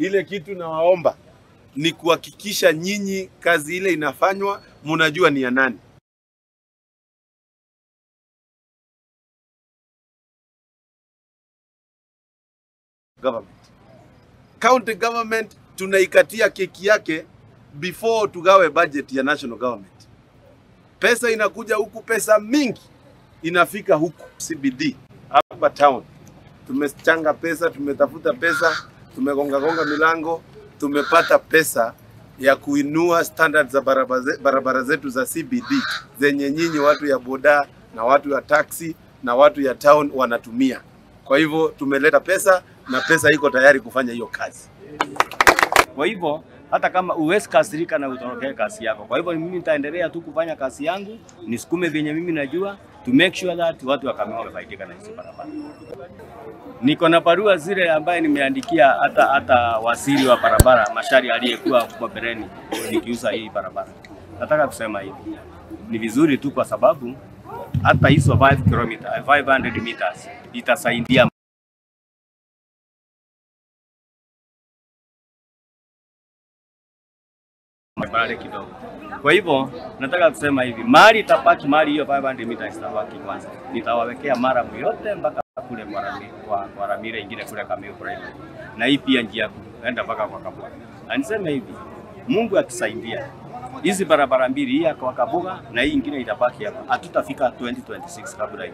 Ile kitu nawaomba ni kuhakikisha nyinyi kazi ile inafanywa mnajua ni ya nani. Government. County government tunaikatia keki yake before tugawe budget ya national government. Pesa inakuja huku, pesa mingi inafika huku CBD hapa town. Tumechanga pesa, tumetafuta pesa, tumegonga gonga milango, tumepata pesa ya kuinua standards za barabara zetu za CBD zenye nyinyi watu ya boda na watu ya taxi na watu ya town wanatumia. Kwa hivyo tumeleta pesa na pesa iko tayari kufanya hiyo kazi. Kwa hivyo hata kama uwezi kasirika na utorokee kazi yako. Kwa hivyo mimi nitaendelea tu kufanya kazi yangu, nisukume venye mimi najua to make sure that watu wa Kameo wamefaidika na hizo barabara. Niko na barua zile ambaye nimeandikia hata waziri wa barabara Mashari aliyekuwa kwa bereni nikiuza hii barabara. Nataka kusema hivi, ni vizuri tu kwa sababu hata hizo 5 km 500 meters itasaidia barabara kidogo. Kwa hivyo nataka kusema hivi, mali itabaki, mali hiyo 500 meters itabaki kwanza. Nitawawekea mara yote mpaka kule kwa Ramire ingine kule Kameo Primary. Na hii pia njia kuenda mpaka kwa Kabuga. Na niseme hivi, Mungu akisaidia hizi barabara mbili, hii ya kwa Kabuga na hii ingine itabaki hapa, hatutafika 2026 kabla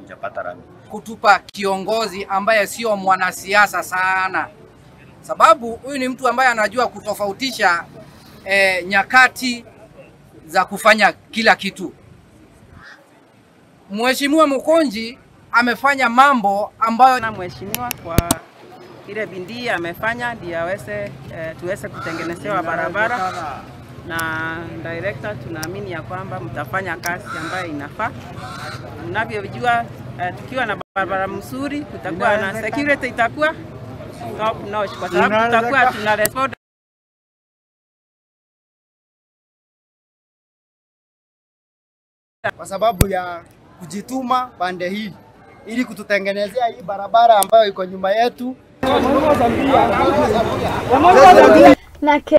ijapata rami. Kutupa kiongozi ambaye sio mwanasiasa sana, sababu huyu ni mtu ambaye anajua kutofautisha nyakati za kufanya kila kitu. Mheshimiwa Mukunji amefanya mambo ambayo na mheshimiwa kwa ile bidii amefanya ndio aweze tuweze kutengenezewa barabara, na director tunaamini ya kwamba mtafanya kazi ambayo inafaa. Mnavyojua tukiwa na barabara mzuri kutakuwa na security itakuwa top notch, kwa sababu tutakuwa tuna respond kwa sababu ya kujituma pande hii ili kututengenezea hii barabara ambayo iko nyuma yetu. Na